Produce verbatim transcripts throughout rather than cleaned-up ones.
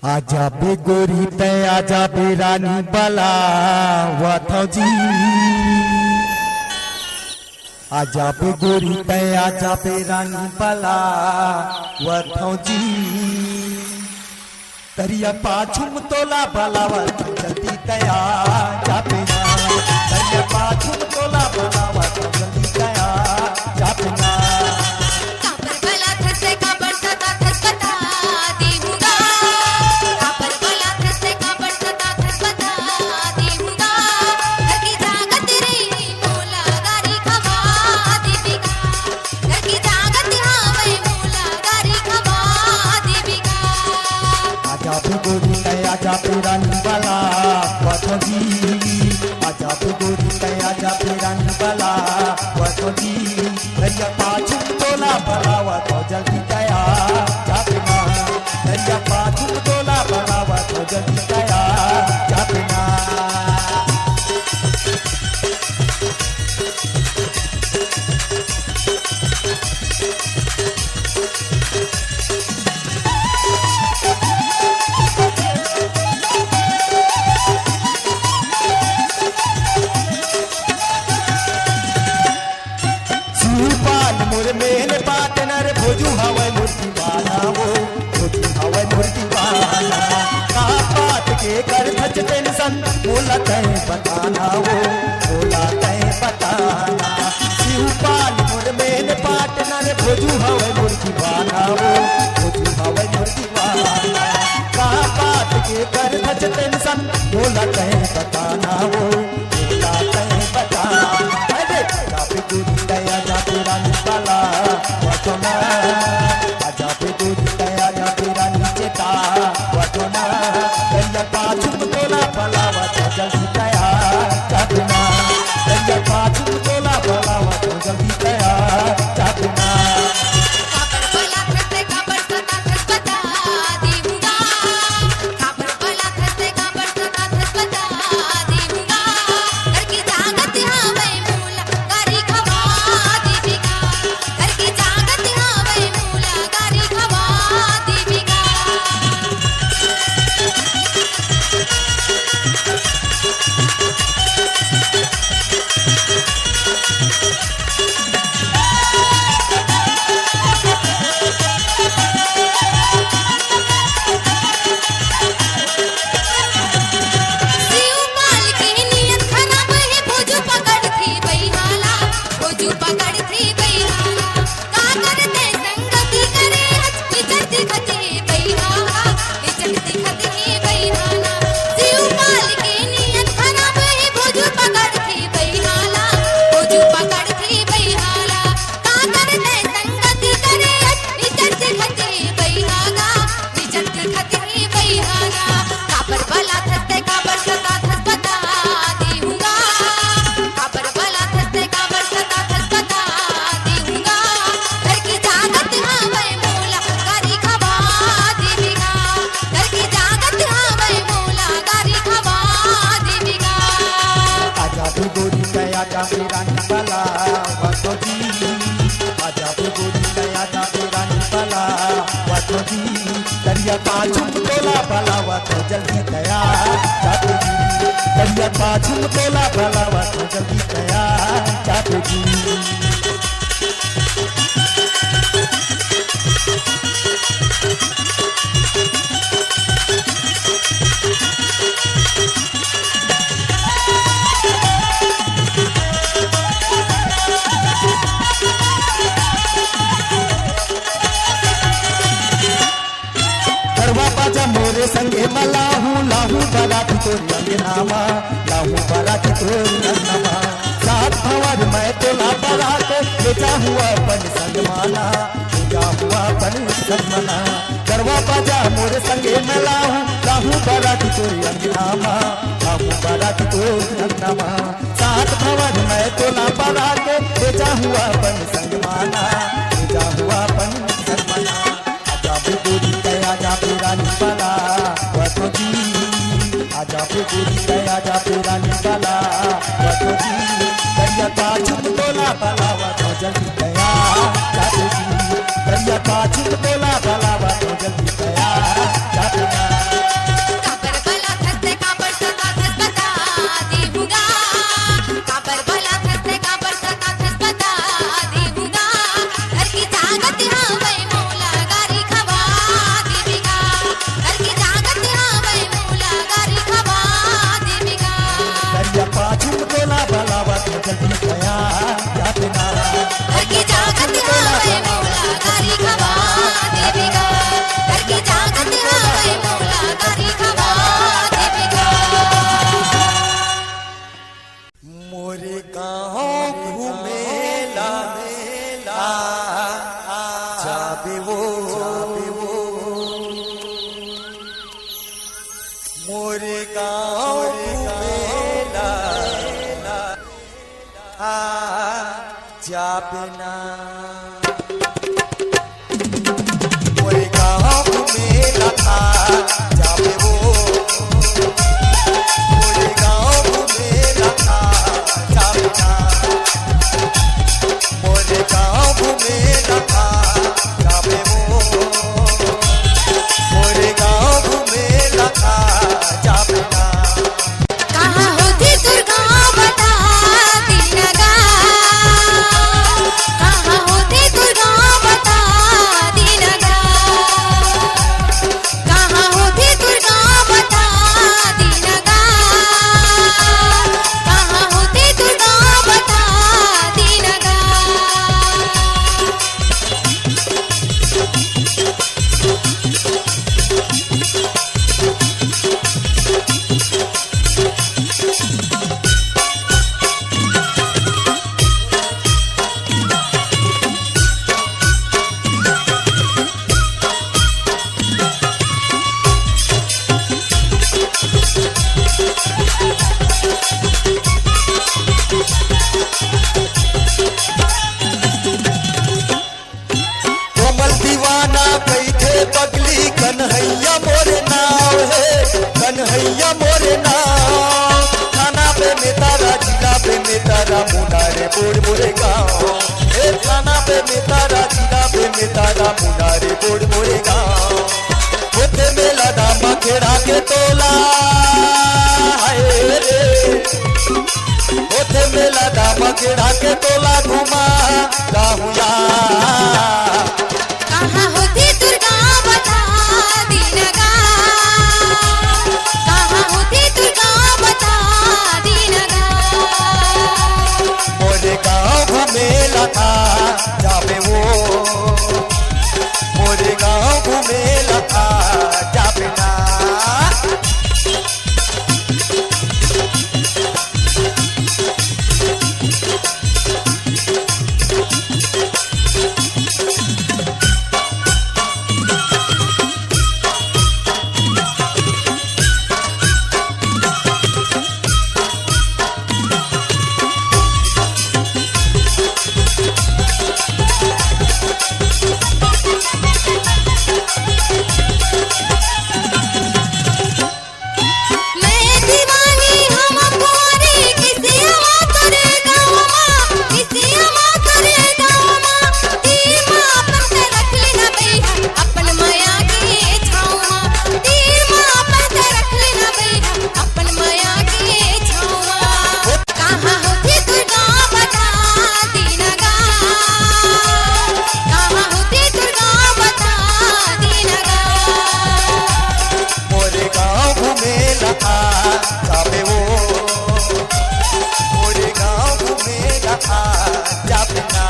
आजा बे गोरी तैं, आजा बे रानी बलावत हौं जी। आजा बे गोरी तैं, आजा बे रानी बलावत हौं जी। तरिया पाछू म तोला बलावत हौं, जल्दी तैं आजा बे ना। तरिया पाछू म तोला बलावत हौं, जल्दी तैं आजा बे ना। काबर बलाथस तैं, काबर सताथस, बता देहूँ गा। काबर बलाथस तैं, काबर सताथस, बता देहूँ गा। घर के जागत रही मोला गारी खवा देबे गा। घर के जागत हावय मोला गारी खवा देबे गा। आजा बे गोरी तैं, आजा बे रानी बलावत हौं जी। आजा बे गोरी तैं, आजा बे रानी बलावत हौं जी। तरिया पाछू म तोला बलावत हौं, जल्दी तैं आजा बे ना। तरिया पाछू म तोला बलावत हौं, जल्दी तैं आजा बे ना। शिवपाल मोर main partner, भोजू हवय मोर दीवाना वो, भोजू हवय मोर दीवाना। का बात के करथस tension, मोला तैं बताना वो, मोला तैं बताना। शिवपाल मोर main partner, भोजू हवय मोर दीवाना वो, भोजू हवय मोर दीवाना। का बात के करथस tension, मोला तैं बताना वो, मोला तैं बताना। अरे, आजा बे गोरी तैं, आजा बे रानी बलावत हौं ना। आजा बे गोरी तैं, आजा बे रानी बलावत हौं ना। तरिया पाछू म तोला बलावत हौं, जल्दी तैं आजा बे ना। तरिया पाछू म तोला बलावत हौं, जल्दी तैं आजा बे ना। काबर बलाथस तैं, काबर सताथस, बता देहूँ गा। काबर बलाथस तैं, काबर सताथस, बता देहूँ गा। घर के जागत हावय मोला गारी खवा देबे गा। घर के जागत हावय मोला गारी खवा देबे गा। शिवपाल के नियत खराब हे, भोजू पकड़थे बइहा ला, भोजू पकड़थे बइहा ला। का करथे संगति करे, हच इज्जत दिखथे बइहा ला, इज्जत दिखथे बइहा ला। शिवपाल के नियत खराब हे, भोजू पकड़थे बइहा ला, भोजू पकड़थे बइहा ला। का करथे संगति करे, इज्जत दिखथे बइहा ला, इज्जत दिखथे बइहा ला। काबर बलाथस तैं, काबर सताथस, बता देहूँ गा। काबर बलाथस तैं, काबर सताथस, बता देहूँ गा। घर के जागत हावय मोला गारी खवा देबे गा। घर के जागत हावय मोला गारी खवा देबे गा। आजा बे गोरी तैं, आजा बे रानी बलावत हौं जी। आजा बे गोरी तैं, आजा बे रानी बलावत हौं जी। तरिया पाछू म तोला बलावत हौं, जल्दी तैं आजा बे जी। तरिया पाछू म तोला बलावत हौं, जल्दी तैं आजा बे जी। गरवा बाजा मोरे संगे म लाहूं, लाहूं बराती तोर अंगना म, लाहूं बराती तोर अंगना म। सात भंवर मैं तोला बरात ले जाहूं अपन संग मा ना, ले जाहूं अपन संग मा ना। गरवा बाजा मोरे संगे म लाहूं, लाहूं बराती तोर अंगना म, लाहूं बराती तोर अंगना म। सात भंवर मैं तोला बरात ले जाहूं अपन संग मा ना, ले जाहूं अपन संग मा ना। आजा बे गोरी तैं, आजा बे रानी बलावत हौं जी। आजा बे गोरी तैं, आजा बे रानी बलावत हौं जी। तरिया पाछू म तोला बलावत हौं, जल्दी तैं आजा बे जी। तरिया पाछू म तोला बलावत हौं, जल्दी तैं आजा बे ना। मोरे गाँव घूमे ला आ जाबे ना। मोरे गाँव घूमे ला आ जाबे वो। मोरे गाँव घूमे ला आ जाबे ना। मोरे गाँव घूमे ला आ जाबे वो। मोरे गाँव घूमे ला आ जाबे ना। कहाँ होथे तोर गाँव बता दीना गा। कहाँ होथे तोर गाँव बता दीना गा। कहाँ होथे तोर गाँव बता दीना गा। कहाँ होथे तोर गाँव बता दीना गा। कोमल दीवाना कहिथे पगली, कन्हैया मोरे नाव हे, कन्हैया मोरे नाव। थाना बेमेतरा, जिला बेमेतरा, मुनारे बोड़ मोरे गाँव। ए थाना बेमेतरा, जिला बेमेतरा, मुनारे बोड़ मोरे गाँव। होथे मेला दामा खेड़ा के तोला, हाय रे। होथे मेला दामा खेड़ा के तोला घुमा गाहुया। कहाँ होथे तोर गाँव बता दीना गा। कहाँ होथे तोर गाँव बता दीना गा। मोरे गाँव घूमे ला आ जाबे वो। मोरे गाँव घूमे ला आ जाबे ना। मैं दीवानी हम मोरे किसिया तोरे गाँव मा, किसिया तोरे गाँव मा। तीर मा अपन त रख लेना भैया, अपन मया के छाँव मा। तीर मा अपन त रख लेना भैया, अपन मया के छाँव मा। कहाँ होथे तोर गाँव बता दीना गा। कहाँ होथे तोर गाँव बता दीना गा। मोरे गाँव घूमे ला आ जाबे वो। मोरे गाँव घूमे ला आ जाबे ना।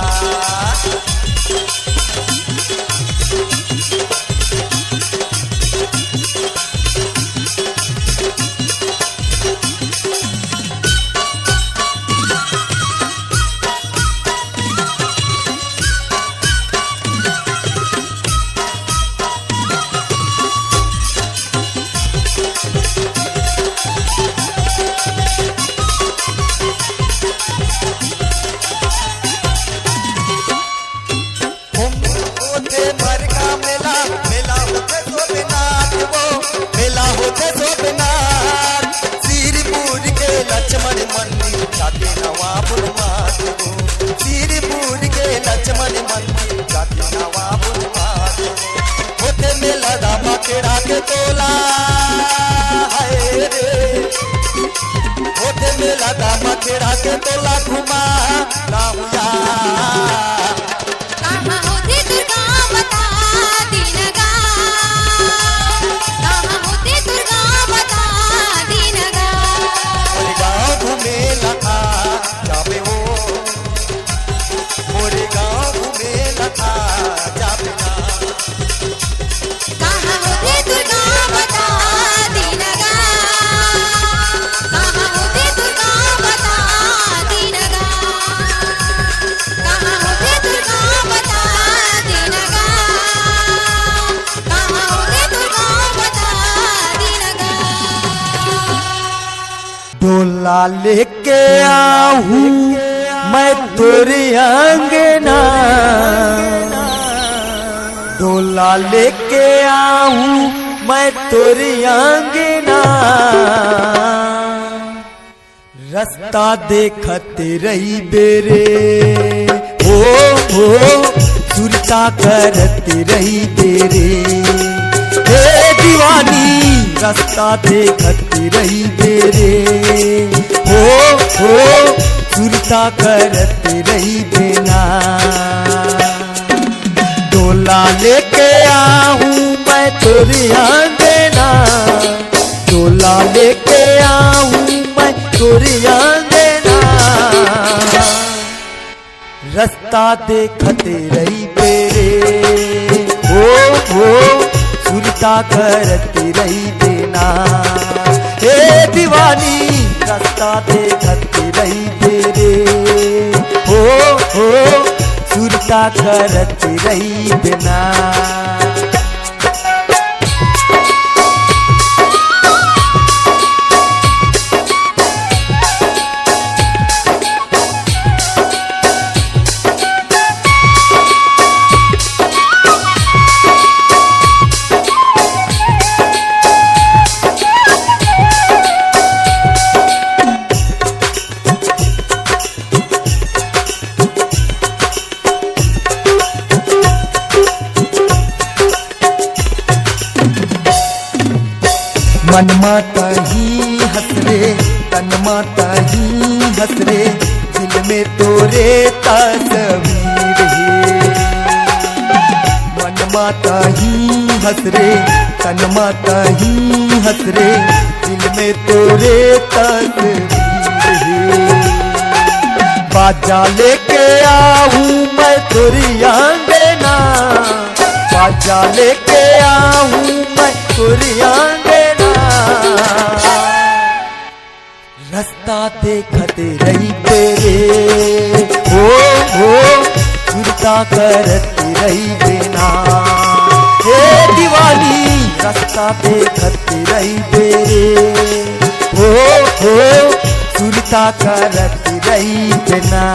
होथे मरका मेला, मेला होथे सोमनाथ वो, मेला होथे सोमनाथ। श्रीपुर के लक्ष्मण मंदिर जाके नवा बुलवात वो, श्रीपुर के लक्ष्मण मंदिर जाके नवा बुलवात वो। होथे मेला दामा खेड़ा के तोला, हाय रे। होथे मेला दामा खेड़ा के तोला घुमा गाहुया। कहाँ होथे तोर गाँव बता दीना गा। कहाँ होथे तोर गाँव बता दीना गा। मोरे गाँव घूमे ला आ जाबे वो। मोरे गाँव घूमे ला आ जाबे ना। कहाँ होथे तोर गाँव बता दीना गा। कहाँ होथे तोर गाँव बता दीना गा। डोला लेके आहूँ मैं तोर अंगना, डोला लेके आहूँ मैं तोर अंगना। रस्ता देखत रहिबे रे, हो, हो, सुरता करत रहिबे रे। हे दीवानी, रस्ता देखत रहिबे रे, हो, हो, सुरता करत रहिबे ना। डोला लेके आहूँ मैं तोर अंगना, डोला लेके आहूँ मैं तोर अंगना। रस्ता देखत रहिबे रे, हो, हो, सुरता करत रहिबे ना। हे दीवानी, रस्ता देखत रहिबे रे, हो, हो, सुरता करत रहिबे ना। मन मा तहीं हस रे, तन मा तहीं हस रे, दिल में तोरे तस्वीर हे। मन मा तहीं हस रे, तन मा तहीं हस रे, दिल में तोरे तस्वीर हे। बाजा लेके आहूँ मैं तोर अंगना, बाजा लेके आहूँ मैं तोर अंगना। रस्ता देखत रहिबे रे, हो, हो, सुरता करत रहिबे ना। हे दीवानी, रस्ता देखत रहिबे रे, हो, हो, सुरता करत रहिबे ना।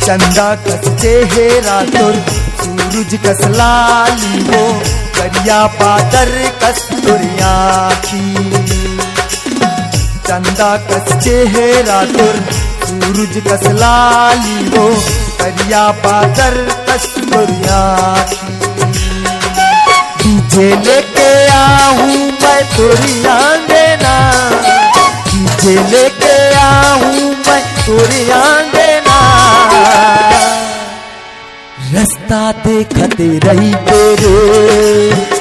चंदा कस चेहरा तोर, सूरज कस लाली वो, करिया बादर कस तोर आँखी। चंदा कस चेहरा तोर, सूरज कस लाली वो, करिया बादर कस तोर आँखी। डीजे लेके आहूँ मैं तोर अंगना, डीजे लेके आहूँ मैं तोर अंगना। रस्ता देखत रहिबे रे,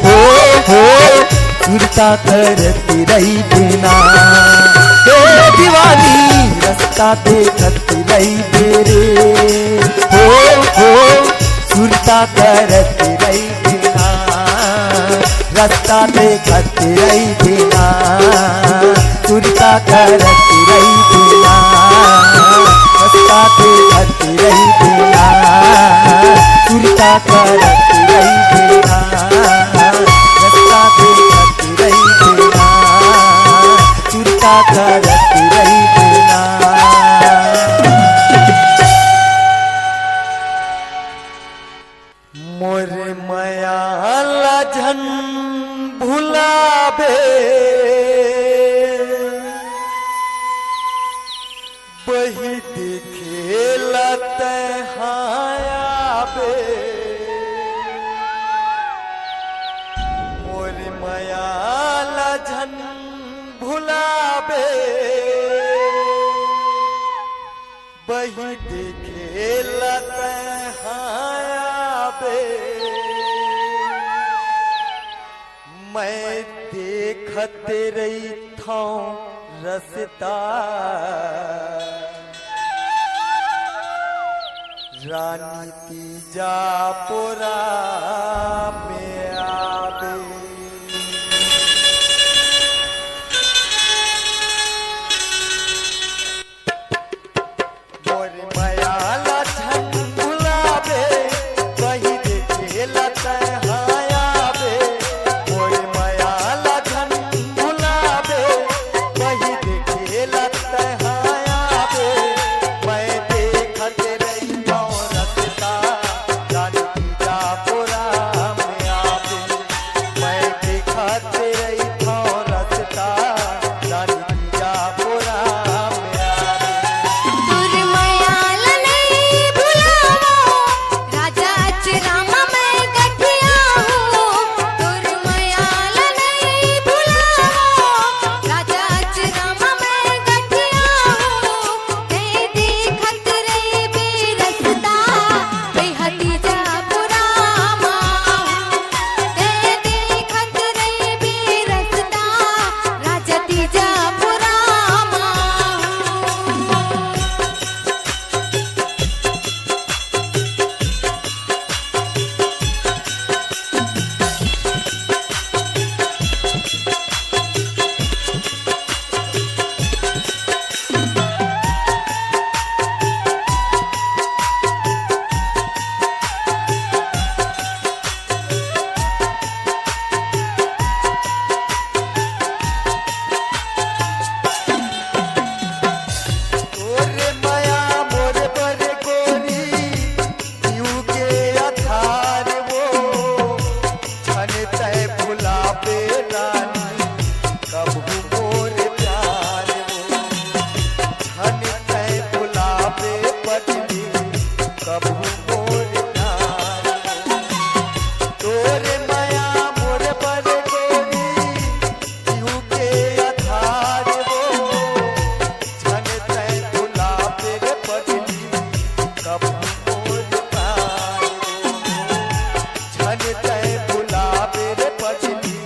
हो, हो, सुरता करत रहिबे ना। हे दीवानी, रस्ता देखत रहिबे रे, हो, हो, सुरता करत रहिबे ना। रस्ता देखत रहिबे ना, सुरता करत रहिबे ना। रस्ता देखत रहिबे ना, सुरता करत रहिबे ना। रस्ता देखत रहिबे ना, सुरता करत रहिबे ना। मोर मया ला झन भुलाबे, बही देखे ला तैं हा आबे। मोर मया ला झन भुलाबे, बही देखे ला तैं हा आबे। मैं देखत रहिथौं रस्ता, रानी तीजा पोरा में आबे। मोर मया ला झन भुलाबे, वही देखे ला तैं हा आबे। मोर मया ला झन भुलाबे, वही देखे ला तैं हा आबे। मैं देखत रहिथौं रस्ता, रानी तीजा पोरा में आबे। मैं देखत रहिथौं रस्ता, रानी तीजा पोरा में आबे। तोर मया ल नइ भुलावंव, राजा अचरा म मैं गठियाहूं। तोर मया ल नइ भुलावंव, राजा अचरा म मैं गठियाहूं। तैं देखत रहिबे रस्ता, मैं हा तीजा पोरा म आहूं। तैं देखत रहिबे रस्ता, राजा तीजा पोरा म आहूं। तोरे मया मोर बर गोरी, जीव के आधार वो, झन तैं भुलाबे रानी, कभू मोर प्यार वो। झन तैं भुलाबे पगली, कभू मोर प्यार वो। तोरे मया मोर बर गोरी, जीव के आधार वो। झन तैं भुलाबे रे पगली, कभू मोर प्यार वो। झन तैं भुलाबे रे पगली,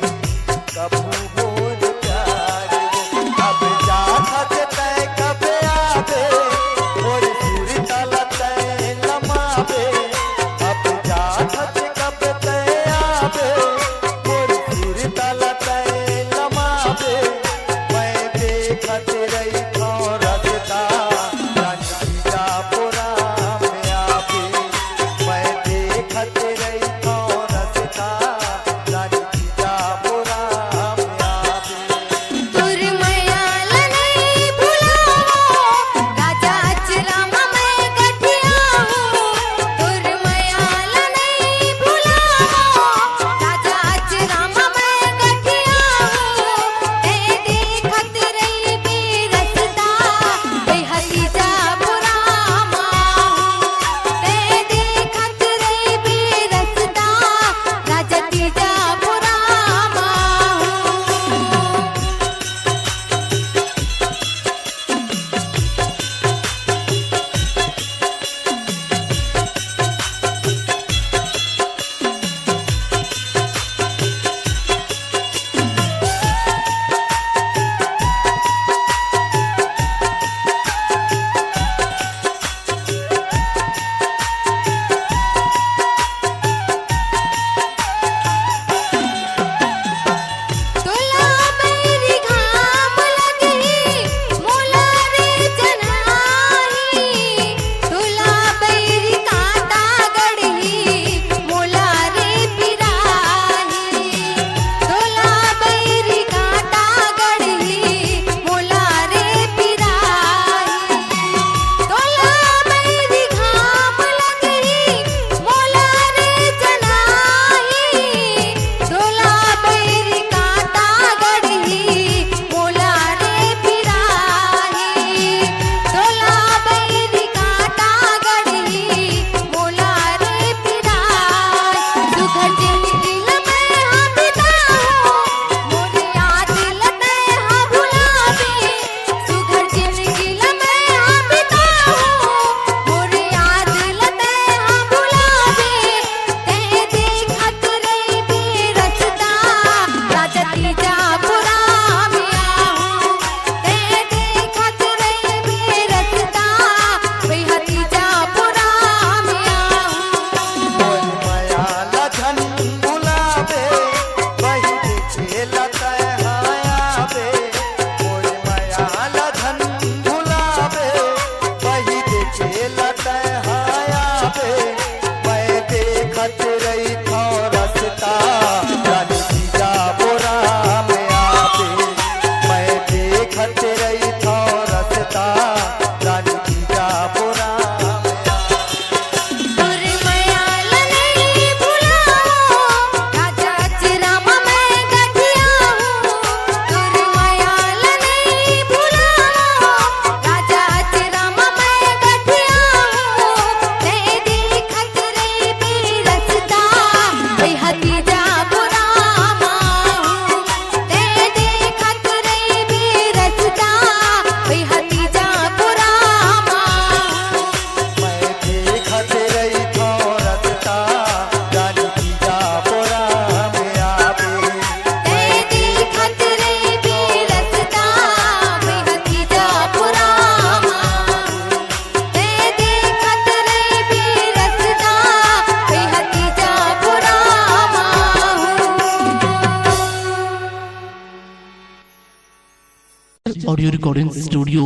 Audio recording studio,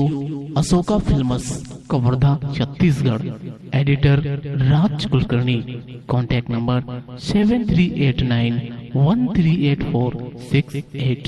Asoka Films, Kawardha, Chhattisgarh. Editor राज Kulkarni. Contact number seven three eight nine one three eight four six eight।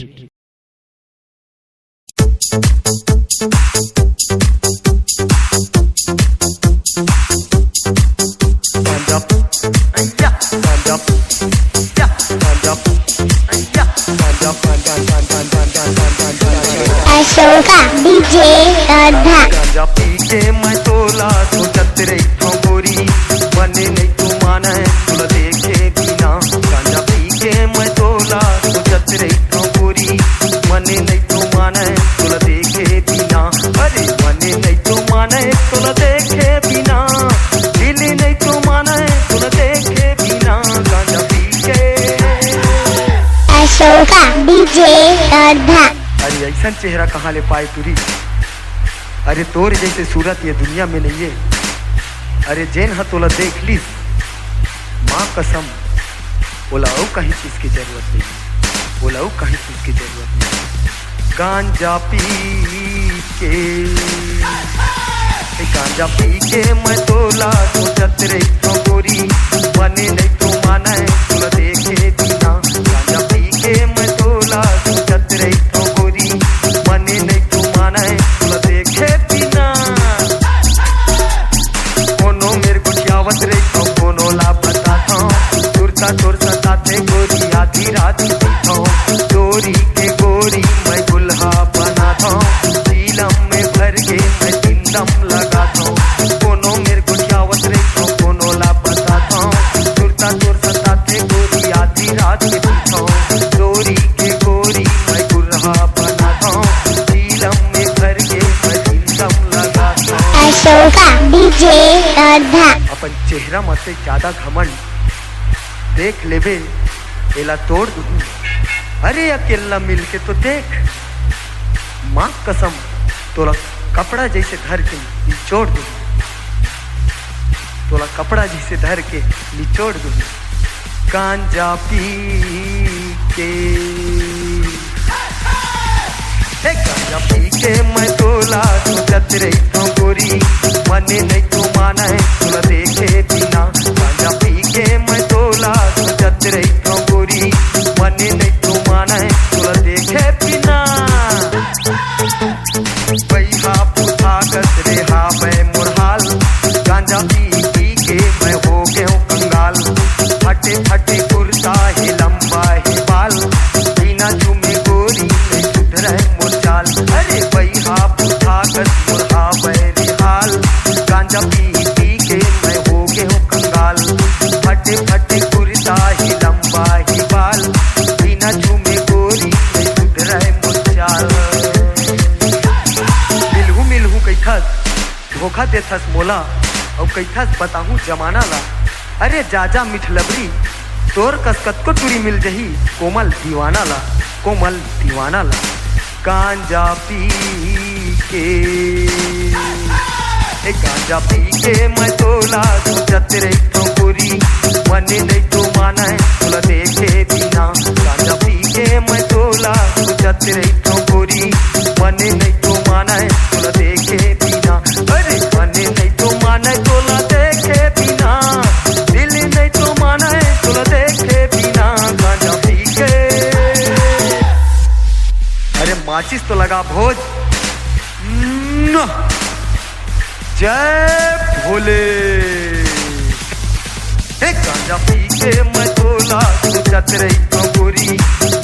Ashoka DJ Radha. गांजा पी के मैं तोला सोचत रहिथौं गोरी, मने नइ तो मानय तोला देखे बिना। गांजा पी के मैं तोला सोचत रहिथौं गोरी, मने नइ तो मानय तोला देखे बिना। अरे मने नइ तो मानय तोला देखे बिना, दिल नइ तो मानय तोला देखे बिना। गांजा पी के अशोका डीजे राधा। अरे अइसन चेहरा कहाँ ले पाए टूरी? अरे तोर जइसे सूरत ये दुनिया में नइये। अरे जेन ह तोला देख लिस, माँ कसम, ओला अउ कहीं चीज की जरूरत नइये, ओला अउ कहीं चीज की जरूरत नइये। गांजा पी के, गांजा पी के मैं तोला सोचत रहिथौं गोरी, मने नइ तो मानय तोला देखे बिना। गांजा पी के मैं तोला सोचत रहिथौं गोरी, मने नइ तो मानय तोला देखे बिना। कोनो मेर गोठियावत रहिथौं, कोनो ला बताथौं, सुरता तोर सताथे गोरी, आधी रात के पीथौं, चोरी के गोरी मैं गुल्हा बनाथौं, चीलम में भर के मैं जिंदम लगाथौं। कोनो मेर गोठियावत रहिथौं, कोनो ला बताथौं, सुरता तोर सताथे गोरी, आधी रात के पीथौं, चोरी के गोरी मैं गुल्हा बनाथौं, चीलम में भर के मैं जिंदम लगाथौं। अशोका डीजे राधा। अपन चेहरा म से ज्यादा घमंड देख लेबे, एला तोड़ दूहूं। अरे अकेल्ला मिलके तो देख, माँ कसम, तोला कपड़ा जइसे धर के निचोड़ दूहूं, तोला कपड़ा जइसे धर के निचोड़ दूहूं। गांजा पी के, हे गांजा पी के मैं तोला सोचत रहिथौं गोरी, मने नइ तो मानय तोला देखे बिना। गांजा पी के मैं तोला सोचत रहिथौं गोरी, मने नइ तो मानय तोला देखे बिना। बइहा पुथा कस रे हावय मोर हाल, गांजा पी पी के मैं हो गेंव कंगाल। फटे फटे कुर्ता हे लंबा हे बाल, बिना चूमे गोरी नइ सुधरय मोर चाल। अरे बइहा पुथा कस मोर हावय रे हाल, गांजा पी पी के मैं हो गेंव कंगाल। फटे फटे कुर्ता हे लंबा हे बाल, बिना चूमे गोरी नइ सुधरय मोर चाल। मिलहूं मिलहूं कहिथस, धोखा देथस मोला, अउ कहिथस बताहूं जमाना ला। अरे जा जा मिठ लबरी, तोर कस कतको टूरी मिल जही कोमल दीवाना ला, कोमल दीवाना ला। गांजा पी के, ए गांजा पी के मैं तोला सोचत रहिथौं गोरी, मने नइ तो मानय तोला देखे बिना। गांजा पी के मैं तोला सोचत रहिथौं गोरी, मने नइ तो मानय तोला देखे बिना। अरे मने नइ तो मानय तोला देखे बिना, दिल नइ तो मानय तोला देखे बिना। गांजा पी के, अरे माचिस तो लगा भोज। जय भोले। हे गांजा पी के मैं तोला सोचत रहिथौं गोरी,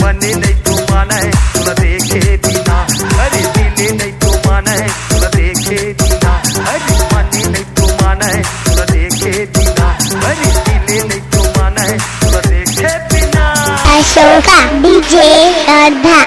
मने नइ तो मानय तोला देखे बिना। अरे दिल नइ तो मानय तोला देखे बिना। अरे मने नइ तो मानय तोला देखे बिना। अरे दिल नइ तो मानय तोला देखे बिना। अशोका डीजे राधा।